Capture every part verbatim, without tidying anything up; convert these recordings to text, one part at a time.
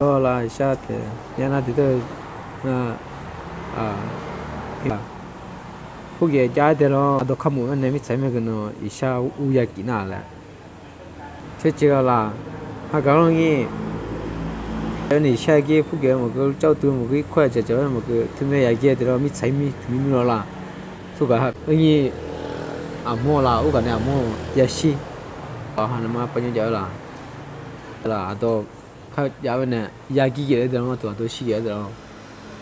Lawr la, iqshar taef nya nar tiqdeuq-eu, nar, purgeuf jav-aer dae lawr, aqdawq kar mof-aer nae mirtsaq-ir mae geuq nawq, iqshar ur ya gif nar laer. Tser caev-a laq, hagaq lanr ngir, ni iqshar gir purgeuf-eu maqgeu, car uqduq maqgeu, irkawr-aq dzaqdzaq-aer maqgeu, teumae yaqgir-a dae lawr, mirtsaq-ir mir tuq mir mir lawr laq. Togaq ha, aqnyir aqmawr laq, urghaq nae aqmawr yashir, aqha naqma pav nymr jav-eu laq. Laq aqdawq kar jav-aer nae yagir gif-aer dae lawr, tuq aqdawq shir gif-aer dae lawr.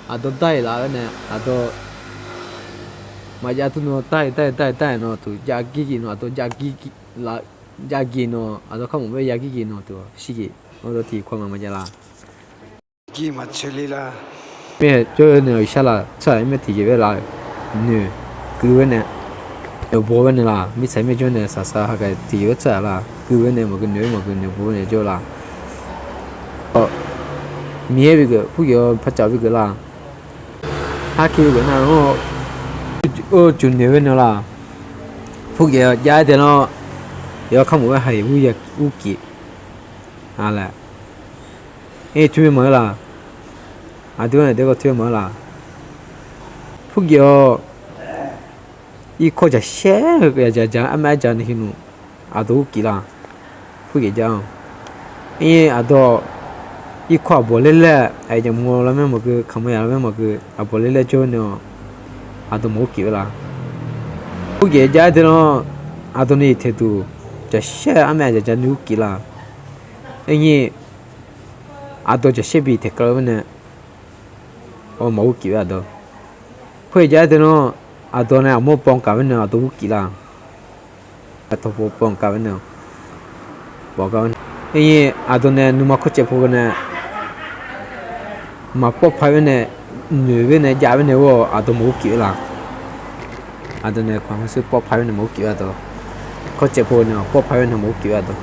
Aqdawq dar-iq laf-aer nae aqdawq maqjav dur nawr dar-iq dar-iq dar-iq dar-iq nawr tuq jav gir gif nawr, aqdawq jav gir gif laf, jav gif nawr, aqdawq kar mawf-aer yagir gif nawr tuq shir gif. Aqdawq tiq kawv ngaq maqjav laq. Gir maqtser ler lar. Mir-aer jawr-eu nae iqshar laf tsawrhaq-aer mae tiqjeq bae laf-eu noeq guiv-aer nae, noeq baw-aer nae laq, mirtsaq-ir mae jawr nae saqsaq hagaq tiqjeq-aer tsawrhaq laf guiv-aer nae maqgeu noeq-aer maqgeu noeq baw-aer nae jawr laf. Miqyaer bi geuf, purgeuf-awr par caf bi geuf laf. Harkiv bi geuf nar-anr, or, juq noeq-aer nae laq. Purgeuf jav-aer dae lawr, yawkar mawf-aer haiq ur kif-a laer. Aer, teumae maqngeur laq. Aqdui-anr nae dae gawr teumae maqngeur laq. Purgeuf-awr, irkawr jaqshaer-eu yaqjaq jaq-aer armaf-aer jaq nae heunuq, aqdawq ur kif laq. Purgeuf jav-anr, ir aqdawq irkawr aqbawq ler laer, aqyuif jaqmawr lar mae maqgeu, kaqmawr yaq lar mae maqgeu, aqbawq ler laer jawr nae-awr, aqdawq maqur kif-eu laq. Purgeuf jav-aer dae lawr, aqdawq nae iq taeqduq jaqshaer-eu armaf-aer jaqjaq nae ur kif laq. Aernyir, aqdawq jaqshaer bi taeq keuv-eu nae, awr maqur kif-aer aqdawq. Khoer jav-aer dae lawr, aqdawq nae aqmawr baw kaf-aer nae aqdawq ur kif laq. Aqtawq baw kaf-aer nae, baw kaf-aer nae, aernyir aqdawq nae nuima kawrcaev paw ghae nae maqpawr paq-aer nae, noeq-aer nae jav-aer nae ghawr-awq, aqdawq maqur kif-aer laq. Aqdawq nae kawq-anr sir pawr paq-aer nae maqur kif-aer aqdawq, kawrcaev paw nae pawr paq-aer nae maqur kif-aer aqdawq.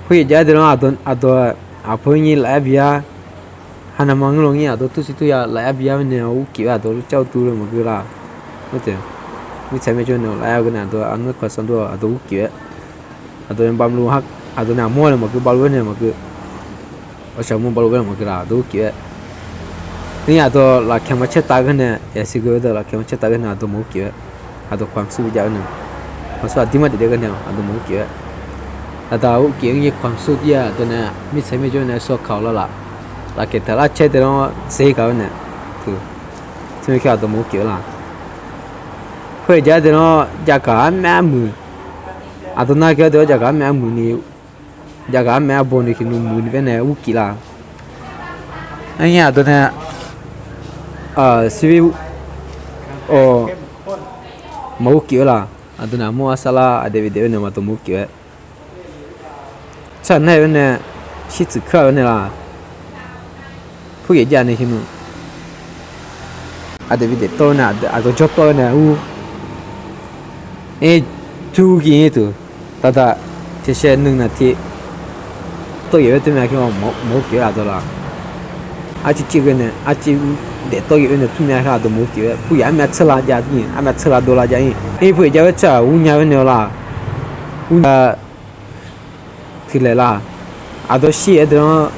Khoer jav-aer dae lawr, aqdawq aqpar nyir lafyar biyar, ha naqma ngeur law ngir aqdawq tursiq turyar lafyar biyar-aer nae ur kif-aer aqdawq lur car ur duv laer maqgeu laq. Mirtsaq mae jawr nae lafyar ghae nae aqdawq arnur kawq sanr dur-awr aqdawq ur kif-aer, aqdawq nae bavluf, aqdawq nae aqmawr nae maqgeu, bavluf-aer nae maqgeu, awqshaq mur bavluf-aer nae maqgeu laq, aqdawq ur kif-aer. Aernyir aqdawq lafkaq maqcaer taf ghae nae, yasiq ghae-eu deuq lafkaq maqcaer taf ghae nae aqdawq maqur kif-aer, aqdawq kawq-anr sir bi jav-aer nae, kawq-anr sir aqdir maqdaef daef ghae nae aqdawq maqur kif-aer. Aqdawq ur kif-aer nyir kawq-anr sir dir-a aqdawq nae mirtsaq mae jawr nae sawr kaq-awq lar laf. Lafkaq taq lar caer dae lawr tser gaq-aer nae, tser kar aqdawq maqur kif-aer laq. Khoer jav-aer dae lawr, jaqgaq armaf armuiq, aqdawq nar ghae-awr dae-awr jaqgaq armaf armuiq ni, jaqgaq armaf arbaw ni khenuiv muiq ni bae nae ur kif laq. Aernyir aqdawq nae sir bi, awq, maqur kif-aer laq. Aqdawq nae aqmawr arsar lar aqdaef bi daef-aer nae aqdawq maqur kif-aer. Tsawrhaq nar-aer-aer nae shirtsuif keuv-a-aer nae laq. Purgeuf jav nae khenuiv aqdaef bi daef tawv-aer nae aqdawq jawr tawv-aer nae ur. Aer, tur gir-ir tuq, daqdaq, tershaer nuinaq tiv tawv ghaef-aer teumae-a kar maqur pyeuf-aer aqdawq laq. Arciv civ ghae nae arciv daef tawv ghaef-aer nae tmr myav kar aqdawq maqur pyeuf-aer puyaf armyav tsawrla jav-ir, armyav tsawrla dovlar jav-ir. Aer, puyaf jav-aer tsawrhaq ur nya-aer nae-awr laq. Ur nya tiqlaeq laq. Aqdawq shir-aer deuq-anr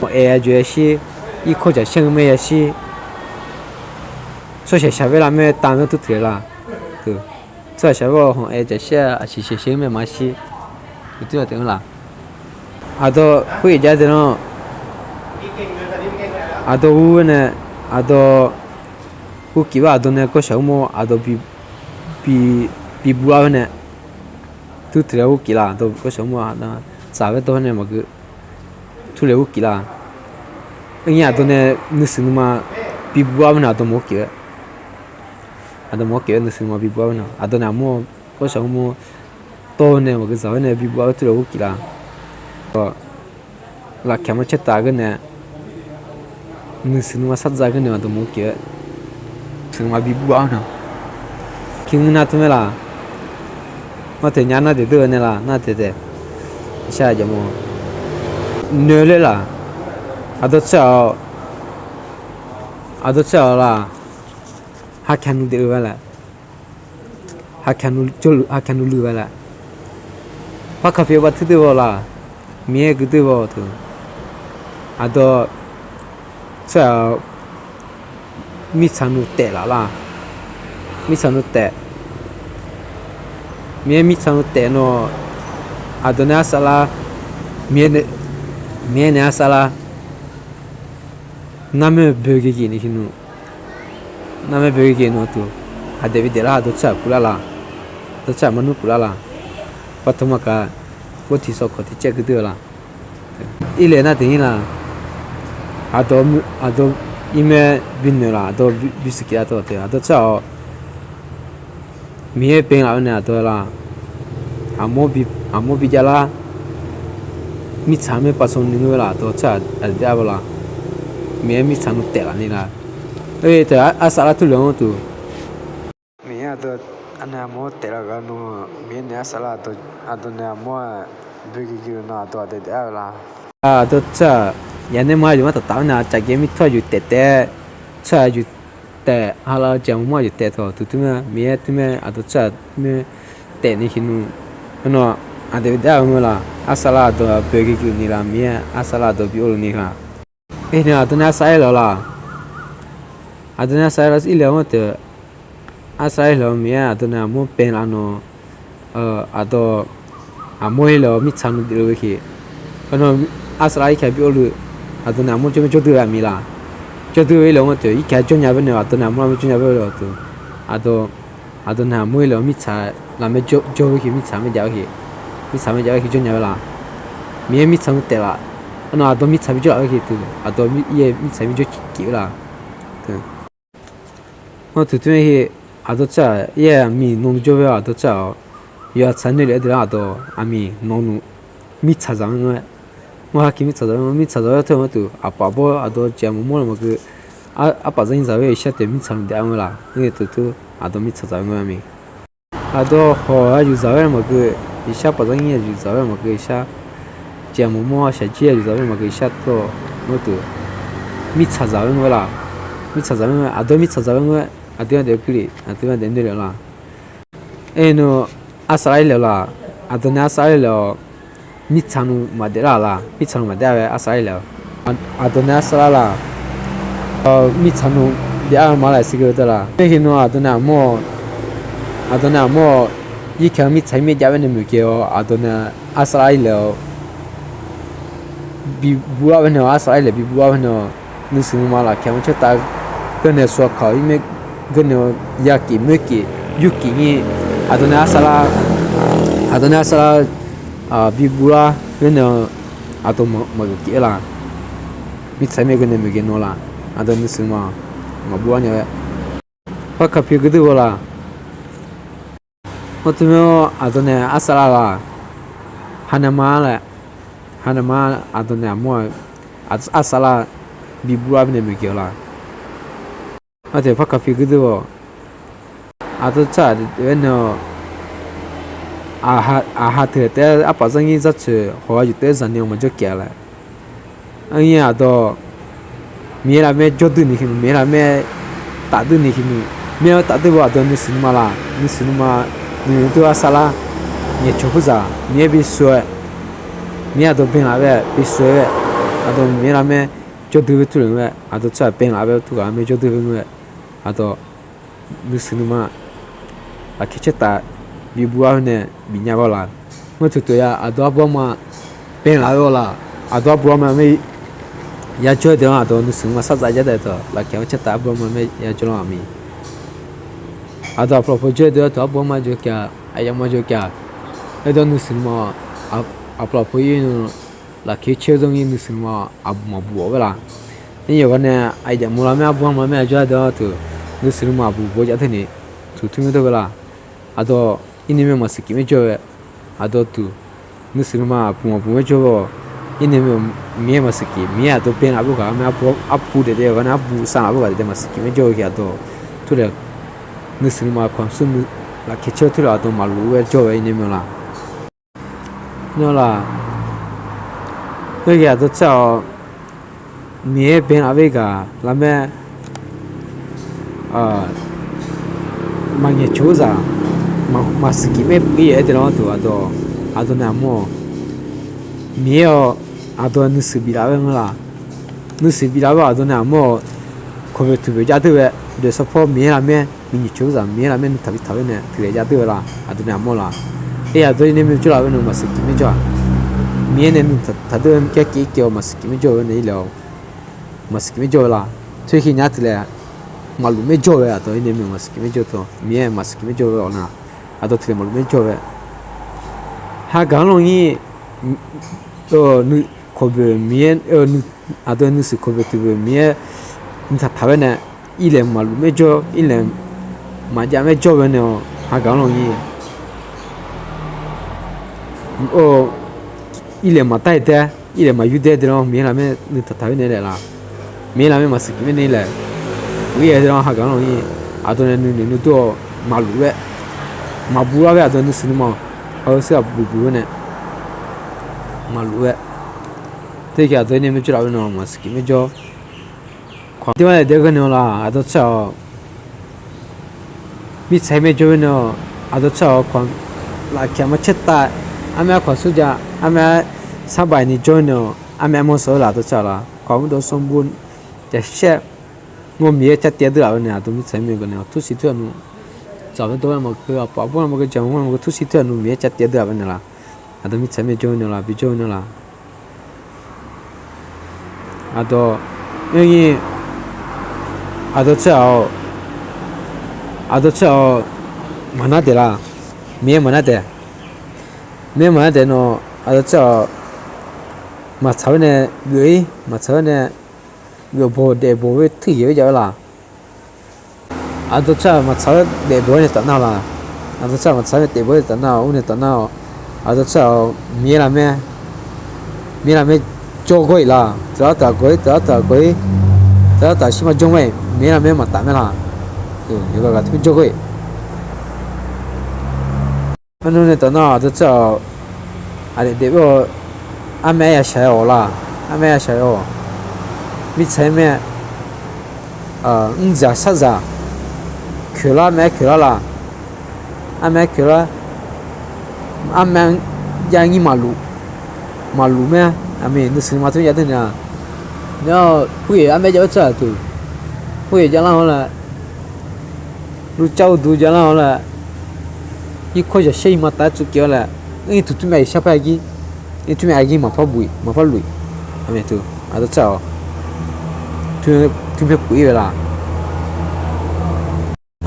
maqaer-a jov-aer shir, irkawr jaqshar-eu mae yashir, tsawrshaq shaqvaer lar mae tav-anr tur tiqlaeq laq. Tsawrhaq shaqvaer-awr hanq-aer jaqshar-a aqsiq shaqshaq-eu mae maqshir. Uqtaf-a taef-anr laq. Aqdawq khoer-iq jav deuq-anr, aqdawq ur-aer nae, aqdawq ur kif-aer aqdawq nae gawrshaq ur mawr aqdawq bi, bi buv-ar-aer nae, tur tiqlaeq ur kif laq. Aqdawq gawrshaq ur mawr tsaq-aer dawr-aer nae maqgeu, tur laeq ur kif laq. Aernyir aqdawq nae nuisiq nuima bi buv-ar-aer nae aqdawq maqur kif-aer, aqdawq maqur kif-aer nuisiq nuima bi buv-ar-aer nae aqdawq nae aqmur gawrshaq ur mawr dawr-aer nae maqgeu zaq-aer nae bi buv-ar-aer tur laeq ur kif laq. Lafkaq maqcaer taf ghae nae, nuisiq nuima sar dzav ghae nae aqdawq maqur kif-aer, nuisiq nuima bi buv-ar-aer nae, kir ngeur nar tmr mae laq. Mar taeq nya nar daeq deur-eu nae laq nar taeq taeq, shar-a jaqmawr noeq ler laq. Aqdawq tsawrhaq-awq, aqdawq tsawrhaq-awq laq, hakaq nuidaef-eu-a laf, hakaq nuiluiv-a laf, par kaq pyeuf-eu bav teu deur-awq laq. Miqyaer guirdeuv baw-eu teu, aqdawq tsawrhaq mirtsaq nuv taef laf lar. Mirtsaq nuv taef. Miqyaer mirtsaq nuv taef nawr, aqdawq nae arsar lar, Miqyaer nae arsar lar, narmaer boe ghae ghae ni siq nmr. Narmaer boe ghae ghae nawr teu, aqdaeq bi daeq lar, aqdawq tsawrhaq puq lar la, aqdawq tsawrhaq marnmr puq lar la, par tawr ma kaq, bawrtiq sawq kawq tiqcaev guirdeuv la. Irlaeq nar deuq-ir la. Aqdawq, aqdawq irmaer binoeq laf, aqdawq bisiq kif lar teu, aqdawq tsawrhaq-awq, Miqyaer bae laf-eu nae aqdawq la, aqmawr bi javlar, mirtsaq maer pav sanq ni ngeur laf, aqdawq tsawrhaq aqdaeq daef-a baw la. Miqyaer mirtsaq nuv taef laf ni la. Oe teu, arsar lar turlef-anr teu, Miqyaer aqdawq, aqnae aqmawr taef laf ghaq nawr, Miqyaer nae arsar lar, aqdawq nae aqmawr-aq, boe ghae ghae-eu nawr aqdawq aqdaeq daef-a la. Aqdawq tsawrhaq yaqnaer ma yawqmar taf taf-awr nae, aqcaf ghae mirtawr-aq yawq taef taef, tsawrhaq yawq taef, ha lar-eu jeq mawrmawr-aq yawq taef tawq teu teumaer, Miqyaer teumaer aqdawq tsawrhaq maer taef ni siq nmr. Aernar, aqdaeq daef-a-eu ngeur la, arsar lar aqdawq boe ghae ghae ni la, Miqyaer arsar lar aqdawq bi or luf ni la. Aernar aqdawq nae arsar-aer laf-eu la. Aqdawq nae arsar-aer laf-eu irlaeq-anr teu, arsar-aer laf-eu Miqyaer aqdawq nae aqmawr bae laf nawr, aqdawq aqmawr-ir laf-eu mirtsaq nuv daef luf-eu siq. Aernar, arsar lar irkaq bi or luf, aqdawq nae aqmawr jawr maer jawr dui la miq la. Jawr dui-eu irlaeq-anr teu, irkaq jawr nya bae nae aqdawq nae aqmawr lar maer jawr nya bae laf teu, aqdawq, aqdawq nae aqmawr-ir laf-eu mirtsaq laf maer jawr-eu siq, mirtsaq maer jav-eu siq, mirtsaq maer jav-eu siq jawr nya bae la. Miqyaer mirtsaq nuv taef laf. Aernar aqdawq mirtsaq bi jawr laf-eu siq teu, aqdawq-ir mirtsaq bi jawr kif-eu la. Anr teu teu-aer, aqdawq tsawrhaq-ir-aer aqmiq nawq nuq jawr bae-awr aqdawq tsawrhaq-awq, yawqha tsaq noeq lef-aer deuq lar aqdawq aqmiq nawq nuq mirtsaq zaq-aer ngeur-aer, ngar haki mirtsaq zaq-aer ngeur, mirtsaq zaq-aer teu-anr teu, aqpaf bawr aqdawq jeq mawrmawr-eu maqgeu, arpaf zanr-ir zaq-aer Gheqshar taef mirtsaq nuv daef-a ngeur la. Ngeur-eu teu teu, aqdawq mirtsaq zaq-aer ngeur-a miq. Aqdawq hawq-eu aqyuif zaq-aer maqgeu, Gheqshar paf zanr-ir aqyuif zaq-aer maqgeu, Gheqshar jeq mawrmawr shaqjir aqyuif zaq-aer maqgeu, Gheqshar tawq ngeur teu, mirtsaq zaq-aer ngeur la. Mirtsaq zaq-aer ngeur, aqdawq mirtsaq zaq-aer ngeur, aqdui-anr daef-eu kuirlif, aqdui-anr daef noeq lef la. Aernar, arsar lar-ir laf-eu la, aqdawq nae arsar lar-ir laf-awr, mirtsaq nuv maqdaef lar-a la, mirtsaq nuv maqdaef-a bae arsar lar-ir laf-awr, aqdawq nae arsar lar la, mirtsaq nuv daef-a ma laf siq geu dawr la. Aerkhawf nawr aqdawq nae aqmawr-awq, aqdawq nae aqmawr-awq, irkaq-eu mirtsaq-ir maer jav bae nae muiq ghae-awr aqdawq nae arsar lar-ir laf-awr, bibuv lar bae nae-awq, arsar lar-ir laf bibuv lar bae nae-awq, nuisiq nuima lafkaq-anr caertav geur nae suav kaq-awr ir maer geur nae-awr ya kif moer kif yur kif nyir, aqdawq nae arsar lar, aqdawq nae arsar lar bibuv lar bae nae-awq, aqdawq maqgeuf kif-aer la. Mirtsaq-ir maer geur nae muiq ghae nawr la, aqdawq nuisiq nuima maqbuv lar nya-aer, par kaq pi geur deur baw la. Hawr teu myanr aqdawq nae arsar lar la, hanaema laer, hanaema aqdawq nae aqmawr-eu arsar lar bibuv lar bae nae muiq ghae-awq la. Aqdawq par kaq pi geur deur baw. Aqdawq tsawrhaq-aq, aqha teu taef-aer arpaf zanr nyir zar tsoeq hawq-a yuf taef-aer zaqnir-awq maqjawr kif-a laer. Arnyir aqdawq Miqyaer lafmaer jawr dui ni kheq nmr, Miqyaer lafmaer taf dui ni kheq nmr, Miqyaer-anr taf dui baw aqdawq nuisiq nuima la, nuisiq nuima noeq dui arsar lar, ngaeqcawq khoerzaq Miqyaer bisheu-aer, Miqyaer aqdawq bae laf-aer bisheu-aer, aqdawq Miqyaer lafmaer jawr dui bae turlef-aer, aqdawq tsawrhaq bae laf-aer bae turghaq-aer maer jawr dui bae nmr-aer, aqdawq nuisiq nuima lafkaq caertav bibuv lar-aer nae bifnya baw la. Ngeur teu teu ya aqdawq arbu arma bae laf-aer baw la. Aqdawq arbu arma maer yajawr-aer deuq-anr aqdawq nuisiq nuima sar dzav jar daef taq lafkaq-anr caertav arbu arma maer yajawr lar-aq miq. Aqdawq aqpov lafpov jawr-aer deuq-anr taq arbu arma jawr kaq, aqyawf ma jawr kaq. Aerdawq nuisiq nuima aqpov lafpov ir-eu lafkaq caer-eu zanr ir nuisiq nuima aqbuq maqbuq-awq-aer la. Arnyir yawqghaq nae aqyawf maqmuq lar maer arbu arma maer yajawr-aer deuq-anr teu nuisiq nuima aqbuq baw jav teu ni tuq tmr dawr-eu la. Aqdawq irnuiv mae maqsiq kif maer jawr-eu, aqdawq tuq nuisiq nuima aqbuq maqbuq maer jawr-awq. Irnuiv mae Miqyaer maqsiq kif, Miqyaer aqdawq bae laf-aer bof ghaq-a mae, arbu daef daef-eu ghaq nae arbu sav laf-aer bof ghaq daef daef maqsiq kif maer jawr-eu ki aqdawq turlaeq nuisiq nuima kawq mr smr lafkaq caer-eu turlaeq aqdawq maqluf-aer jawr-eu irnuiv mae la. Nawr la, khoerghaq aqdawq tsawrhaq-awq, Miqyaer bae laf-aer ghaq lafmaer maqngaeq cawq-eu zaq, maqsiq kif maer puq ir-aer daef lar-anr teu aqdawq, aqdawq nae aqmawr-awq, Miqyaer-awr, aqdawq nuisiq biflaf-aer ngeur laq. Nuisiq biflaf-aer aqdawq nae aqmawr-awq, kawqboeq tuqboeq jav deur-aer, doeq sawrpawr Miqyaer lar maer, miqnyiq coeq-eu zaq Miqyaer lar maer nuitaq bitaq khoer nae tiqghae jav deur-eu laq. Aqdawq nae aqmawr laq. Aer, aqdawq-ir nae myav jawr laf-eu nae maqsiq tiq maer jawr-aq. Miqyaer nae nuitaq deur-aer myav kyav kev-ir kev-awr maqsiq tiq maer jawr-eu nae ir lae-awq. Maqsiq tiq maer jawr-eu laq. Toer khi nya teuq laer, maqluf maer jawr-eu-aer aqdawq-ir nae myav maqsiq tiq maer jawr-eu teu Miqyaer maqsiq tiq maer jawr-eu-awq nar, aqdawq teuq laer maqluf maer jawr-eu-aer. Hagaq-anr lawr ngir, kawqboeq Miqyaer, aqdawq nuisiq kawqboeq tuqboeq Miqyaer nuitaq taq-aer nae, irlaeq maqluf maer jawr, irlaeq maqjav maer jawr-eu nae-awq. Hagaq-anr lawr ngir, irlaeq maqdar-iq daer, irlaeq maqyur daer deuq-anr Miqyaer lar maer nuitaq taq-aer nae laeq laq. Miqyaer lar maer maqsiq tiq maer nae laeq, uir-aer deuq-anr hagaq-anr lawr ngir, aqdawq nae nuinoeq nuidur-awr maqluf-aer, maqbuq lar-aer aqdawq nuisiq nuima-awq, heu sir-aq buq buq-aer nae maqluf-aer. Toer khi aqdawq-ir nae myav jawr laf-eu nae maqsiq tiq maer jawr. Kawq aqdui-anr daef ghae nae-awq laq, aqdawq tsawrhaq-awq. Mirtsaq-ir maer jawr-aer nae-awq, aqdawq tsawrhaq-awq, kawq lafkaq maqcaer tav, armaer kawq aqsur ja, armaer sarbaq ni jawr-aer nae-awq, armaer armawr sawq-aer laf aqdawq tsawrhaq laq, kawq maqdawv sanqbof jaqshaer, nawr Miqyaer car taev deur laf-eu nae aqdawq mirtsaq-ir maer ghae nae-awq, tursiq teughaq nmr, dzaq-awr dawr-aer maqgeu, aqpaf aqbur-anr maqgeu, jaq-awr maqgeu, tursiq teughaq nmr Miqyaer car taev deur laf-eu nae laq, aqdawq mirtsaq-ir maer jawr-aer nae laq, bi jawr-aer nae laq. Aqdawq, nymrnyir, aqdawq tsawrhaq-awq, aqdawq tsawrhaq-awq, maqnar daeq laq, Miqyaer maqnar daeq, Miqyaer maqnar daeq nawq, aqdawq tsawrhaq-awq, maqtsaq-aer nae geuf-ir, maqtsaq-aer nae geuf bawq daef bawq-aer teuyaeq-aer jav-aer laq. Aqdawq tsawrhaq maqtsaq-aer daef bawq-aer nae taf nar-awq laq. Aqdawq tsawrhaq maqtsaq-aer nae daef bawq-aer nae taf nar-awq, ur nae taf nar-awq. Aqdawq tsawrhaq-awq, Miqyaer lar maer, Miqyaer lar maer jawr gawr-iq laq. Teughaq teughaq gawq-ir, teughaq teughaq gawq-ir, teughaq teughaq shir ma jawr ma-iq, Miqyaer lar maer maqtaf maer laq. Yawqghaq ghaq teu jawr gawr-iq. Arnur nae taf nar-awq, aqdawq tsawrhaq-awq, aqdaef daef-awr, armaer yashaq-aer-awq laq, armaer yashaq-aer-awq. Mirtsaq-ir maer, mrdzaq sarzaq, koeqlar, armaer koeqlar laq, armaer koeqlar, armaer jav nyir maqluf, maqluf maer, aqmeq nuisiq nuima tmr jav deur nae-aq, nar-awq, puryaeq armaer jav-aer tsawrhaq deuq, puryaeq javlar-awr laer, lurcar uqduq javlar-awr laer, irkawr zaqshaer iqma taf-aer tsovkyav-awr laer, ir tuq tmr mae iqshar par-aer gir, ir tmr mae aqgir maqpar buq-iq maqpar luf-iq, aqmeq teu, aqdawq tsawrhaq-awq, tmr mae puf-ir-eu laq.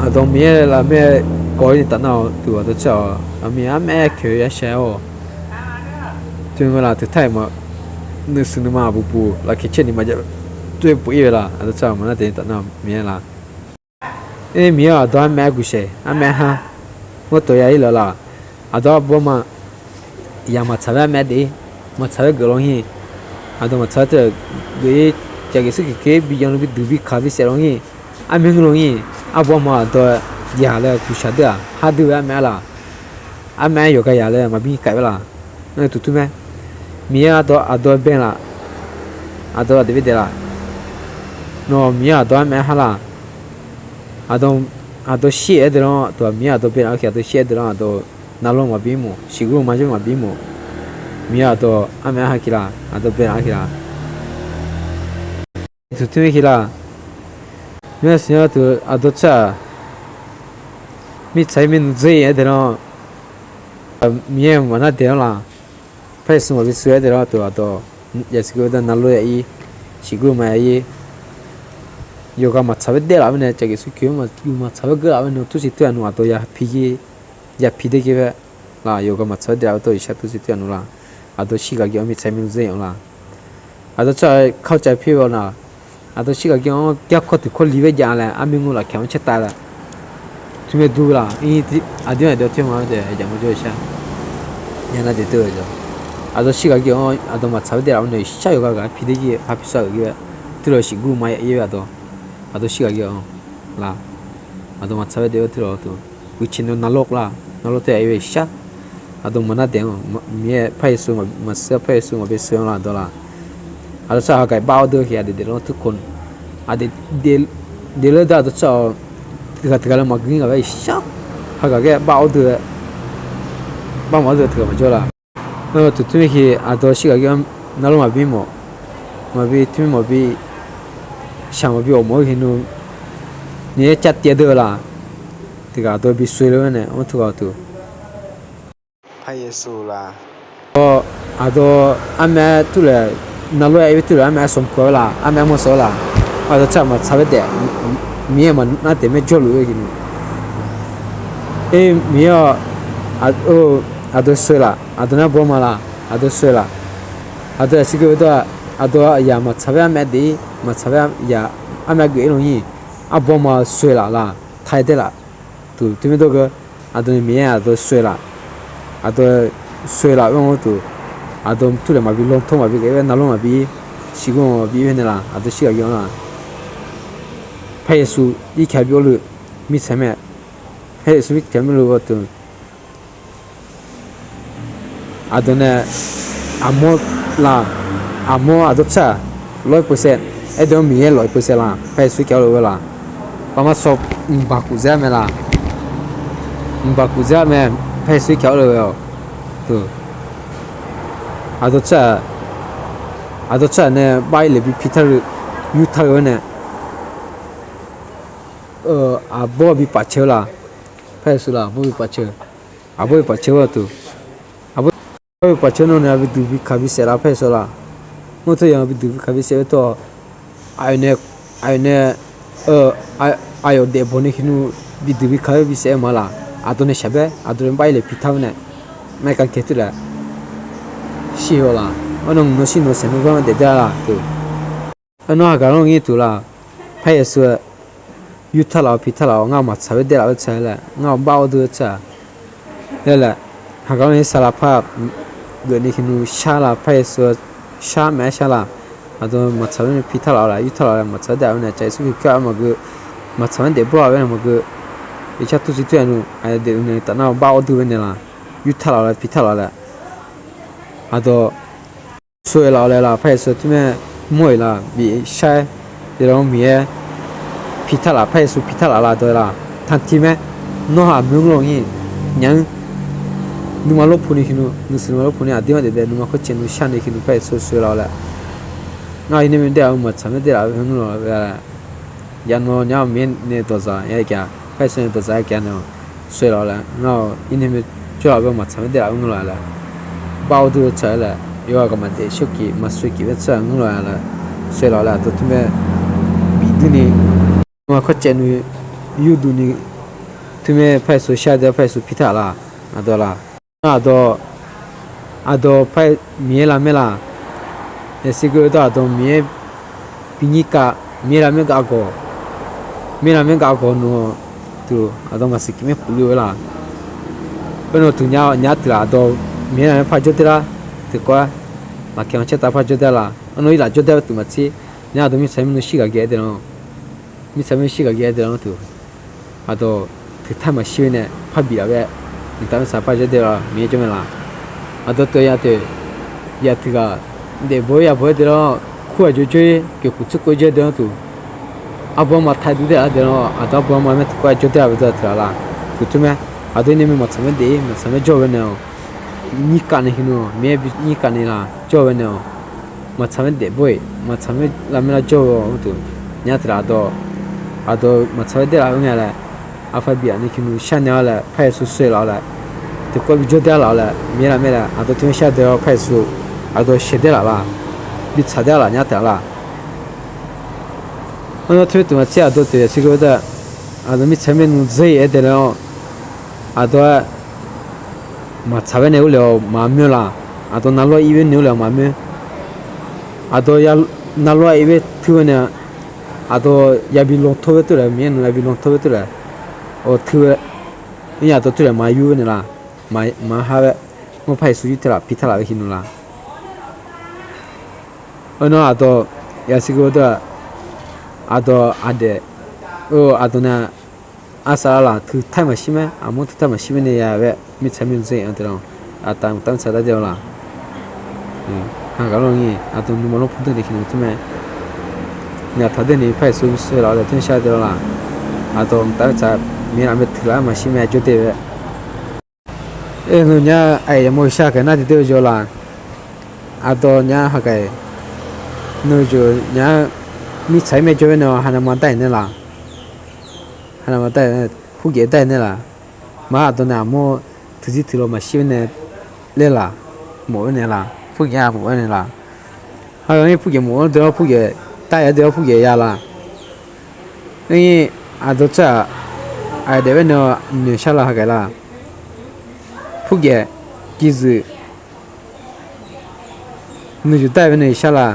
Aqdawq Miqyaer lar maer kawv-ir nae taf nar-awq, teu aqdawq tsawrhaq-awq, aqmeq armaer koeq yashaq-aer-awq. Teu nga laq, teu tar-iq ma, nuisiq nuima buq buq lafkaq caer ni maqjav, tmr mae puf-ir-eu laq, aqdawq tsawrhaq maqnar daeq nae taf nar-awq, Miqyaer laq. Aer, Miqyaer-awq, aqdawq armaer guiqsaeq, armaer har, ngawr tawq ya-ir laf laq. Aqdawq arbuq arma, yaq maqtsaq-aer armaer daef-ir, maqtsaq-aer geuf law hir. Aqdawq maqtsaq-aer teu geuf-ir, caqgeuf surkeuq keuv-ir, bi jan luf bi duq bi kaq bi saef law hir. Armaer ngeur law hir. Arbuq arma aqdawq yaq laer guiqshaq deur-aq, har deur-eu armaer-a laq. Armaer yawqgar yaq laer maqbi kaiq-aer laq. Nar tuq tmr mae. Miqyaer aqdawq, aqdawq bae laf. Aqdawq aqdui bae daef laf. Nawq Miqyaer aqdawq armaer har laq. Aqdawq, aqdawq shir-aer deuq lanr, teu-aq Miqyaer aqdawq bae laf-eu ki aqdawq shir-aer deuq lanr, aqdawq navlawr maqbi mawf, siqgur ma jawr maqbi mawf. Miqyaer aqdawq armaer har ki laq, aqdawq bae laf-eu ki laq. Tuq tmr-ir ki laq. Nymr-aer siqnya teu aqdawq tsawrhaq mirtsaq-ir maernmr dzeur-ir-aer deuq lanr, Miqyaer maqnar daeq-anr laq. Par Yeqsur maqbi sui-aer deuq lanr, teu aqdawq yasiq geu-eu dar navlawr ya-ir, siqgur ma ya-ir, yawqghaq maqtsaq-aer daef laf-awr nae caqgeuf surkeuq-anr maqtsaq-aer geur laf-awr nae tursiq teughaq nmr aqdawq ya pi gir, ya pi der gir-aer laf, yawqghaq maqtsaq-aer daef laf-awr teu iqshar tursiq teughaq nmr laq. Aqdawq shirghaq ghae-anr mirtsaq-ir maernmr dzeur-ir-anr laq. Aqdawq tsawrhaq kar cav pir-eu-awq nar, aqdawq shirghaq ghae-anr garkawv tiq kawv li-aer jav laer armaer ngeur lafkaq-anr caer tav laer, tmr mae dur laq. Aqdui-anr aqdawq tmr ma-aer daef jaq mawr jawr-eu shar. Nya nar daef deur-eu jawr. Aqdawq shirghaq ghae-anr aqdawq maqtsaq-aer daef laf-awr nae shar yawqghaq ghaq-aer pi der gir-aer ha pi sar-euq ghae-aer, teulof siqgur ma ya-ir-aer aqdawq, aqdawq shirghaq ghae-anr laq. Aqdawq maqtsaq-aer daef-aer teulof teu, uiqceq nae navlawr laf, navlawr teu ya-ir-aer shar. Aqdawq maqnar daeq-anr, Miqyaer par Yeqsur maqsur-aer par Yeqsur maqbi sui-anr laf dawq laq. Aqdawq tsawrhaq haqgaq bar-awr deuq-eu ki aqdawq daeflanr teu kawv, aqdawq daeflanr deuq aqdawq tsawrhaq tiqghaq tiqghaq laer maqgui ghaq bae shar. Haqgaq ghae bar-awr deuq-aer, bar mawf-awr deuq tiqghaq maqjawr laf. Teuq teumirki aqdawq shir ghaq ghae-anr narlor maqbi mawf, maqbi teumirmawf bi shaq mawf bi awq mawf-eu henu, Miqyaer cav taev deuv-eu laq, tiqghaq aqdawq bi soe le-aer nae anr teughaq teuq. Par Yeqsur laq. Aqdawq armaf-aer turlaeq, narlor-aer ir-aer turlaeq armaf-aer sanqpaq-eu laq, armaf-aer mawrshawr-eu laq. Aqdawq tsaq maqtsaq-aer daef, Miqyaer maqnar daef maer jawrluf-eu jeq. Aer, Miqyaer-awq, aqdawq soe laf, aqdawq nar bawma laq, aqdawq soe laf. Aqdawq yasiq geu dawr-aq, aqdawq yaq maqtsaq-aer armaf-aer daef-ir, maqtsaq-aer yaq armaf-aer geuf-ir lawnyir, arbawma soe laf laq, taq-aer daer laf. Teuq teumirmawr dawr geu, aqdawq nae Miqyaer aqdawq soe laf, aqdawq soe laf-aer anr teuq, aqdawq turlaeq maqbi lawr tawr maqbi ghae-aer narlor maqbi, shirgor maqbi-ir nae laq, aqdawq shir ghaq ghae-anr laq. Par Yeqsur irkaq bi-awr le, mirtsaq mae, par Yeqsur irkaq mr le-eu teuq. Aqdawq nae aqmawr laf, aqmawr aqdawq tsaq, lawr-ir peusaev, aerdawq-anr Miqyaer lawq-ir peusaev laq, par Yeqsur irkaq-awr le-eu laq. Baqmaqshawq mqbaq kuf dzaer mae laq, mqbaq kuf dzaer mae, par Yeqsur irkaq-awr le-eu-awq. Aqdawq tsaq, aqdawq tsaq nae bar-ir le bi pitar-eu, yurtar-eu-aer nae, aqbawr bi pafcae-eu laq, par Yeqsur laf, aqbawr bi pafcae-eu, aqbawr bi pafcae-eu teuq, aqbawr bi pafcae-eu nawr nae bi duq bi kaq bi saef laf, par Yeqsur laf. Ngawr teu yaq bi duq bi kaq bi saef-eu tawr, aqyawf nae, aqyawf nae, aqyawf daefbaw ni khirnu bi duq bi kaq-aer bi saef-eu ma laq. Aqdawq nae shaqbaer aqdawq nae bar-ir le pitar-eu nae, maer kavkae turlaeq shir-awq laq. Arnan nawr shir nawq saeq nawr gar daef daer laf teuq. Arnan haqgaq lanr ngir teuq laf, par Yeqsur-aer, yurtar laf-awr pitar laf-awr ngar maqtsaq-aer daer laf-eu tsaq laer, ngar-awq bar-awr dui-eu tsaq laer, haqgaq lanr-ir saqlaq par geuf ni khirnu shar laf, par Yeqsur-aer shar maef-aer shar laf. Aqdawq maqtsaq-aer pitar laf-awr laf, yurtar laf-awr laer maqtsaq-aer daef-awr nae, tsaq Yeqsur Kali kar-eu maqgeu, maqtsaq-aer daef bawr-a-aer nae maqgeu, iqcar tur jir tur-a nu aqyawf daefluf nae taf nar-awr bar-awr dui-aer nae laf, yurtar laf-awr laer pitar laf-awr laer, aqdawq soe laf-awr laer laf, par Yeqsur teumaer mawr-iq laf, bi shar-aer, yaeqlawq-anr Miqyaer pitar laf, par Yeqsur pitar laf laf dawq-aer laf, tanqtiq mae, nawr haq myanr lawr ngir, nya-anr nuima lawrpu ni khirnu, nuisiq nuima lawrpu ni aqdir-anr daef daef nuima kawrcaev nu shar ni khirnu par Yeqsur soe laf-awr laer, ngar-awq irnae myav daer-aq-eu maqtsaq-aer daer laf-eu heulof-a laer, yanaw nya-awq Miqyaer nae dawqdzaq ya-aer gaq, par Yeqsur nae dawqdzaq ya-aer gaq nae-awq, soe laf-awr laer, ngar-awq irnae myav jawr laf-awr maqtsaq-aer daef laf-eu heulof-a laer, bar-awr dui-eu tsaq-aer laer, yawqghaq maqdaef shawrkif maqsoeqkif-aer tsaq-eu heulof-a laer, soe laf-awr laer aqdawq teumaer bif duini, nuima kawrcaev nu yurduq ni, teumaer par Yeqsur shar dae-awr par Yeqsur pitar laf, aqdawq laf, aqdawq, aqdawq par Miqyaer lavmaer laf, yasiq geu dawr aqdawq Miqyaer bi nyir kav, Miqyaer lavmaer gaq gawq, Miqyaer lavmaer gaq gawq nawq-awq, teuq aqdawq maqsiq kif maer puq le-eu laf. Khoernav teuq nya nya teuq laf, aqdawq Miqyaer lavmaer par jawr daer lar, teuq kawv-aer lafkaq-anr caertav par jawr daer laf, arnav-ir laf jawr daer-eu teuq maqtser, nya aqdawq mirtsaq mirnu shir ghaq ghae-aer dae lanr, mirtsaq mirnu shir ghaq ghae-aer dae lanr teuq, aqdawq teuq taer maqshir-aer nae par bif laf-aer, mqtav mrsaq par jawr dae laf Miqyaer jawr mae laf. Aqdawq teuq ya teuq, ya teuq ghaq daefbaw-ir yabaw-aer dae lanr, kur aqjox jawr-ir pyeuf kuf tser kov-aer jawr dae lanr teuq, arbawr ma tae dur dae-a dae lanr, aqdawq arbawr ma maer teuq kawv-aer jawr dae-a baqdawr teuq-a laf. Teuq teumaer aqdawq irnae myav maqtsaq-aer daef-ir maqtsaq-aer jawr-eu nae-awq, nyir kav nae khirnu-awq, Miqyaer bi nyir kav nae laf jawr-eu nae-awq, maqtsaq-aer daefbaw-iq maqtsaq-aer lavmaer lar jawr-eu-awq teuq, nya teuq laf aqdawq, aqdawq maqtsaq-aer daef laf-eu nga laer, aqpar bif laf ni khirnu shar nae-awr laer par Yeqsur soe laf-awr laer, teuq kawv bi jawr dae laf-awr laer Miqyaer lavmaer laer aqdawq teumaer shar dae-awr par Yeqsur aqdawq shaeq dae laf laf, bi tsaq dae laf nya teuq laf. Arnav teumaer teuq maqtser aqdawq teuq yasiq geu dawr, aqdawq mirtsaq mirnu dzeur-ir-aer dae lanr-awr, aqdawq-aer maqtsaq-aer nae urle-awq maqmyanr laf, aqdawq navlawr ir-aer nae urle-awq maqmyanr, aqdawq navlawr ir-aer teu-aer nae, aqdawq yabi lan tawr-aer teu laer Miqyaer nae yabi lan tawr-aer teu laer, awq teu-aer, aqdawq teu laer maqyur-aer nae laf, maqha-aer, ngar par Yeqsur yur tae laf pi tae laf-eu hinu laf. Arnav aqdawq yasiq geu dawr-aq, aqdawq aqdaef, aqdawq nae arsaq lar laf teuq taer maqshir mae, aqmur teuq taer maqshir mae nae ya-aer mirtsaq mirnu dzeur-ir-anr tae laf, aqtav mqtav mirtsaq dar dae-awr laf. Haqgaq lanr ngir aqdawq nuima lanr pur deuq nae khirnu teumaer, ngaq taq deuq ni par Yeqsur soe laf-awr laer teumaer shar dae-awr laf, aqdawq mqtav mirtsaq Miqyaer lavmaer teuq laf-aer maqshir mae jawr dae-aer Oe, nui nya-eu aqyawf yamawr-eu shar-eu kae nar tiqdeuv-eu jawr la. Aqdawq nya-eu haqkaeq, nui jeuq nya-eu mirtsaq-ir maerjawr-aer nae hanaema dar-iq nae la. Hanaema dar-iq, purgeq dar-iq nae la. Mar aqdawq nae aqmawr-eu teudzir teulof maqshir-aer nae laer la, mof-aer nae la, purgeq-a mof-aer nae la. Haqkaeq-anr purgeq mof-anr deuq-awr purgeq, dar-iq-anr deuq-awr purgeq ya la. Oe, aqdawq tsawrhaq aqyawf daef-aer nae noeq shar la haqkaeq la. Purgeq, gizeuq, nuijuq dar-iq-aer nae shar la.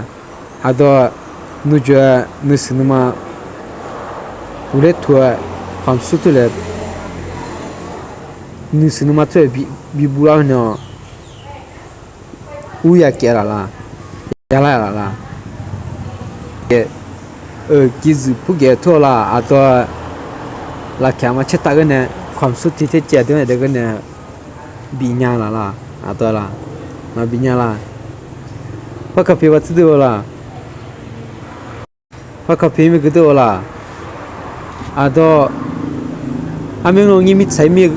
Aqdawq nuijuq-aer nuisiq nuima uqler tuq-aer, khaqmq sur tur laer, nuisiq nuima tur-aer bi, bibuv lar-aer nae-awq. Ur ya kaef laf la, ya lar laf la. Euq, gizeuq purgeq tur-awr la, aqdawq lafkaq ma caertav ghaer nae, khaqmq sur tiq ter caev deuq-aer daef ghaer nae bif nya laf la, aqdawq la, maqbif nya la. Par kaqpi ba tser deuv-eu la. Par kaqpi maergeu deuv-eu la. Aqdawq, armyanr lawnyir mirtsaq-ir mir,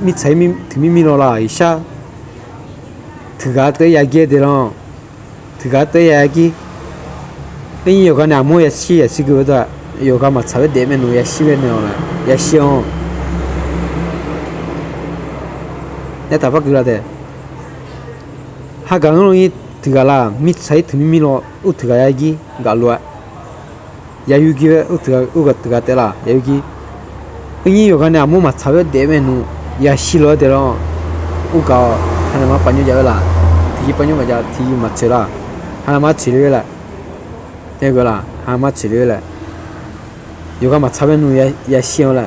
mirtsaq-ir mir, teumirmir law la, iqshar teughaq teu-aer yagir-aer daeq lan, teughaq teu-aer yagir. Arnyir yawqghaq nae aqmawr yashir yashir geu-eu dawq, yawqghaq maqtsaq-aer daef mae nmr yashir-aer nae-awq la, yashir-anr Aertaq par keuvlar taef. Hagaq-anr lawnyir teughaq la, mirtsaq-ir teumirmir law ur teughaq yagir gaqlof-aer, yayur gir-aer ur teughaq taef la, yayur gir. Arnyir yawqghaq nae aqmawr maqtsaq-aer daef mae nmr yashir lof-aer daeq lan, ur gaq-awq. Hanaema pav nymr jav-aer la, tiqyir pav nymr maqjav, tiqyir maqtsoeq la. Hanaema tsoeq le-aer la, hanaema tsoeq le-aer la. Yawqghaq maqtsaq-aer nmr yashir-anr la,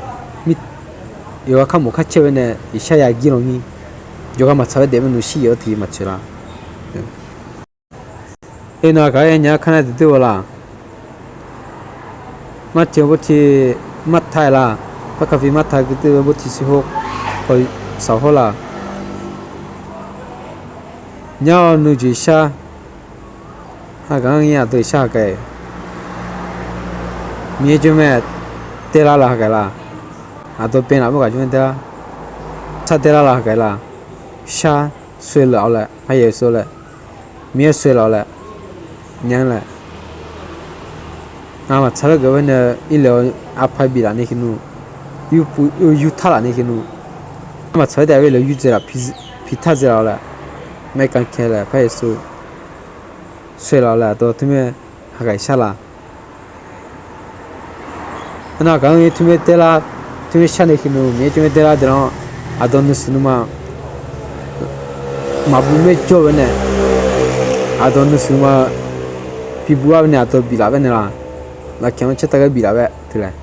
yawqghaq kar mof kar caer-aer nae iqshar yagir lawnyir, yawqghaq maqtsaq-aer daef mae nmr shir-awr tiqyir maqtsoeq la. Aqnawq aqgaq-aer nya-aer kar nar tiqdeuv-eu la. Martiq-eu bawrtiq, Martaq-aer la, par kaqpi Martaq gui deuv-eu bawrtiq shir hawr, saq hawr la. Nyar-awr nuijeq shar. Hagaq-anr ngir aqdawq iqshar haqkaeq, Miqyaer jawr mae, daerlar la haqkaeq la. Aqdawq bae laf mawr ghaq jawr-aer daerlar, shar daerlar la haqkaeq la. Shar soeq laf-awr laer, paryaeq soeq laer, Miqyaer soeq laf-awr laer, nya-anr laer, ngaq maqtsaq-aer geuf-aer nae irlef-awr arpar bif laf ni khe nmr, yur tar laf ni khe nmr, ngaq maqtsaq-aer daef-aer le yurdzae laf, piqtar dzae laf-awr laer, maerkanr kae laer paryaeq soeq soeq laf-awr laer aqdawq teumaer haqkaeq shar la. Aqnawq aqgaq-anr teumaer daerlar, teumaer shar ni khe nmr Miqyaer jawr mae daerlar daeq lan, aqdawq nuisiq nuima maqbuq maerjawr-aer nae, aqdawq nuisiq nuima bibuv-aer nae aqdawq bif laf-aer nae la, lafkaq-anr caertav ghae bif laf-aer teu laer.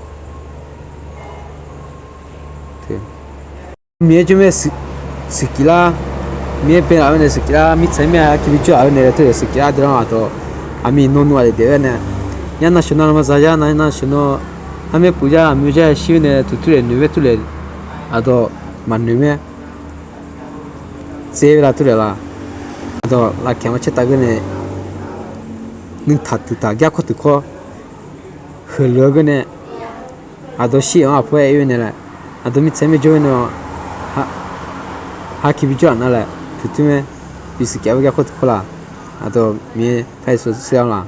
Miqyaer jawr mae, suiqcif lar, Miqyaer bae laf-aer nae suiqcif lar, mirtsaq-ir mae aqkir bijawr-aq-aer nae laer teu-aer suiqcif lar daeq lan aqdawq, aqmiq nawq nmr aqdaef daef-aer nae, yar nav sheuq nav lamazaq yar nav nav sheuq nawr, armaer puq jar aqmur jar yashir-aer nae tuq tur laeq noeq-aer tur laeq, aqdawq maqnoeq mae, tsaev-aer la tur laeq la. Aqdawq lafkaq-anr caertav ghae nae, nuitaq tuiqtaq garkawr tuiqkawr heulof-aer ghae nae, aqdawq shir-anr aqpar-aer ir-aer nae laer, aqdawq mirtsaq-ir maerjawr-aer nae, aqkir bijawr-aq nar laer tuq tur mae, bisuiq kyav-aer garkawr tuiqkawr la. Aqdawq Miqyaer paryaeq soeq shir-awr la.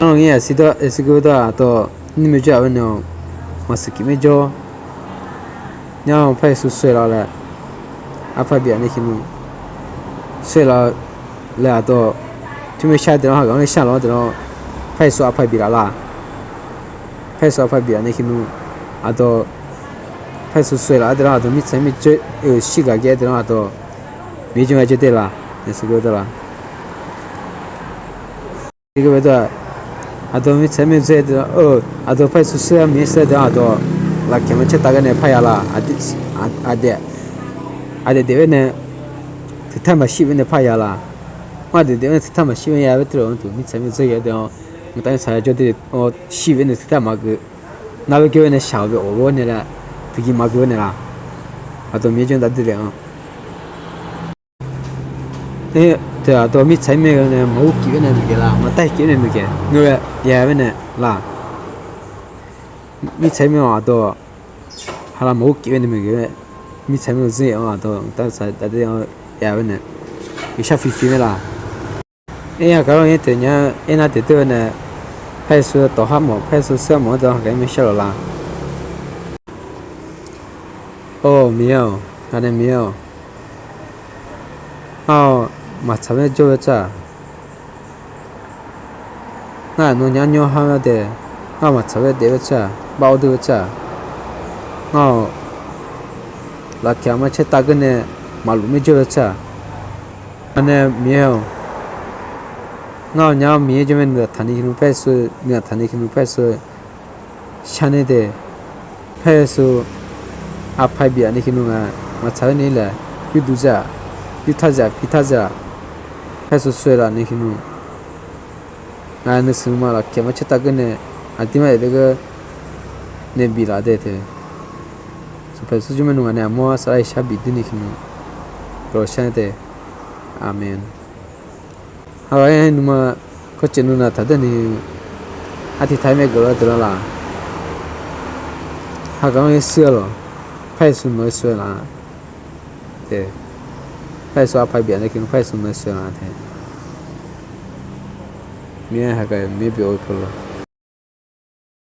Arlawq ngir aqsir dawr aqsir geur dawr-aq aqdawq nymr maerjawr-aq-aer nae-awq, maqsuiq kif maerjawr. Nyar-awq paryaeq soeq shir laf-awr laer, arpar bif laf ni khe nmr, shir laf-awr laer aqdawq, teumaer shar daeq lan haqgaq-anr shar laf-awr daeq lan, paryaeq soeq arpar bif laf la. Paryaeq soeq arpar bif laf ni khe nmr, aqdawq, paryaeq soeq shir laf-awr daeq lan aqdawq mirtsaq-ir maerjawr-eu shir gaq ghae daeq lan aqdawq, Miqyaer jawr mae jawr daeq la, aqsir geur dawr la. Aqdawq mirtsaq-ir maerjawr-eu, aqdawq paryaeq soeq shir-aer Miqyaer shir-aer daeq lan aqdawq, lafkaq-anr caertav ghae nae parya la. Aqdaeq, aqdaeq daef-aer nae, teutar maqshir-aer nae parya la. Mr aqdaeq daef-aer nae teutar maqshir-aer ya-aer teu-awr tuq mirtsaq-ir maerjawr-aer daeq lan, mqtav mirtsaq-ir jawr daeq-awr shir-aer nae teutar maqgeu, nar-aer jawr-aer nae shaq-awq bae awq lof-aer nae laer, tiqjeq maqgeu-aer nae la. Aqdawq Miqyaer jawr dav dui laeq-anr Teu aqdawq mirtsaq-ir mae-eu nae maqghur kif-aer nae muiqgaeq la, maqtav kif-aer nae muiqgaeq, ngar-aer ya-aer nae la. Mirtsaq-ir mae-awq aqdawq, haqla maqghur kif-aer nae muiqgaeq-aer, Mirtsaq mirluf zir-anr aqdawq mqtav saq dav de-anr ya-eu nae, iqshar fiq fiq mae laq. Aer-a gaq-awr aer teq nya, aernar teq deur-eu nae, Par Yeqsur tawq har mawf, Par Yeqsur shir-a mawf-anr dawq haqgaq-aer maershaer lawq la. Or Miqyaer-awq, ngaq nae Miqyaer-awq, ngar-awq maqtsaq-aer jawr-eu tsawrhaq, ngar-aq nawnyaf nyawr har-a dae, ngar-awq maqtsaq-aer daef-eu tsawrhaq, bav-awr deur-eu tsawrhaq, ngar-awq lafkaq aqma caer tav geur nae maqluf maer jawr-eu tsawrhaq, ngaq nae Miqyaer-awq, ngar-awq nya-awr Miqyaer jawr mae nuiq aqtaq ni kinu Par Yeqsur, nuiq aqtaq ni kinu Par Yeqsur sharnae dae, Par Yeqsur aqpaq bif-aq ni kinu ngaq maqtsaq-aer ni laer, yurduq zaq, yurtar zaq, pitar zaq, Par Yeqsur shawr-eu laf ni kinu, ngaq nuisiq nuima lafkaq aqma caer tav geur nae, aqdirmar daef deur geur nae bif laf dae taef. Sanqpaq Yeqsur jawr mae nuiq ngaq nae aqmawr-anr saflar iqshar bif dui ni kinu, gawqshar taef. Aqmeq. Haqgaq-aer nuima kawrcaev nuinaq taq deur ni, artiq taq-aer maergeuf lar deuq lar laq. Haqgaq-anr aer shir-a lawq. Par Yeqsur mq-aer shir-a laf-a taef. Par Yeqsur aqpaq bif-aq nae kinu Par Yeqsur mq-aer shir-a laf-a taef. Miqyaer haqgaq-aer maerbyav-eu pyeuf lawq.